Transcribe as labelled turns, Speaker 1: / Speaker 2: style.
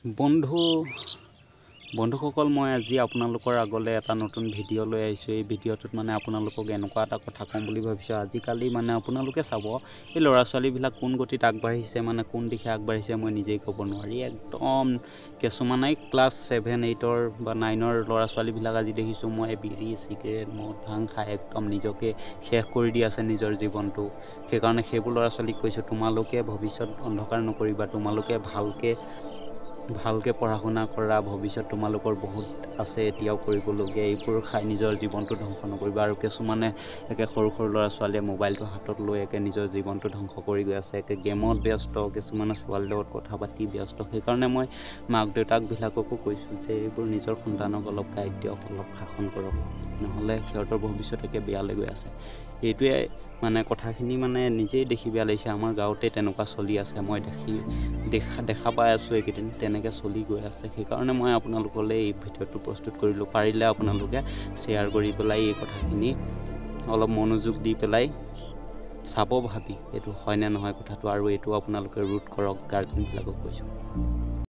Speaker 1: বন্ধু বন্ধুসকল, মই আজি আপোনালোকৰ আগলৈ এটা নতুন ভিডিঅ' লৈ আহিছোঁ। এই ভিডিঅ'টোত মানে আপোনালোকক এনেকুৱা এটা কথা ক'ম বুলি ভাবিছোঁ। আজিকালি মানে আপোনালোকে চাব, এই ল'ৰা ছোৱালীবিলাক কোন গতিত আগবাঢ়িছে, মানে কোন দিশে আগবাঢ়িছে মই নিজেই ক'ব নোৱাৰি। একদম কিছুমানে ক্লাছ 7, 8ৰ বা 9ৰ ল'ৰা ছোৱালীবিলাক আজি দেখিছোঁ মই বিড়ি, চিগাৰেট, মদ, ভাং খাই একদম নিজকে শেষ কৰি দি আছে নিজৰ জীৱনটো। সেইকাৰণে সেইবোৰ ল'ৰা ছোৱালীক কৈছোঁ, তোমালোকে ভৱিষ্যত অন্ধকাৰ নকৰিবা। তোমালোকে ভালকৈ ভালকৈ পঢ়া শুনা কৰা, ভৱিষ্যত তোমালোকৰ বহুত আছে এতিয়াও কৰিবলগীয়া। এইবোৰ খাই নিজৰ জীৱনটো ধ্বংস নকৰিবা। আৰু কিছুমানে একে সৰু সৰু ল'ৰা ছোৱালীয়ে মোবাইলটো হাতত লৈ একে নিজৰ জীৱনটো ধ্বংস কৰি গৈ আছে, একে গেমত ব্যস্ত, কিছুমানে ছোৱালীৰ লগত কথা পাতি ব্যস্ত। সেইকাৰণে মই মাক দেউতাকবিলাককো কৈছোঁ যে এইবোৰ নিজৰ সন্তানক অলপ গাইড দিয়ক, অলপ শাসন কৰক, নহ'লে সিহঁতৰ ভৱিষ্যত একে বেয়ালৈ গৈ আছে। এইটোৱে মানে কথাখিনি মানে নিজেই দেখি বেয়া লাগিছে। আমাৰ গাঁৱতে তেনেকুৱা চলি আছে, মই দেখি দেখা দেখা পাই আছোঁ, এইকেইদিন তেনেকৈ চলি গৈ আছে। সেইকাৰণে মই আপোনালোকলৈ এই ভিডিঅ'টো প্ৰস্তুত কৰিলোঁ। পাৰিলে আপোনালোকে শ্বেয়াৰ কৰি পেলাই এই কথাখিনি অলপ মনোযোগ দি পেলাই চাব, ভাবি এইটো হয়নে নহয় কথাটো, আৰু এইটো আপোনালোকে ৰোধ কৰক, গাৰ্জেনবিলাকক কৈছোঁ।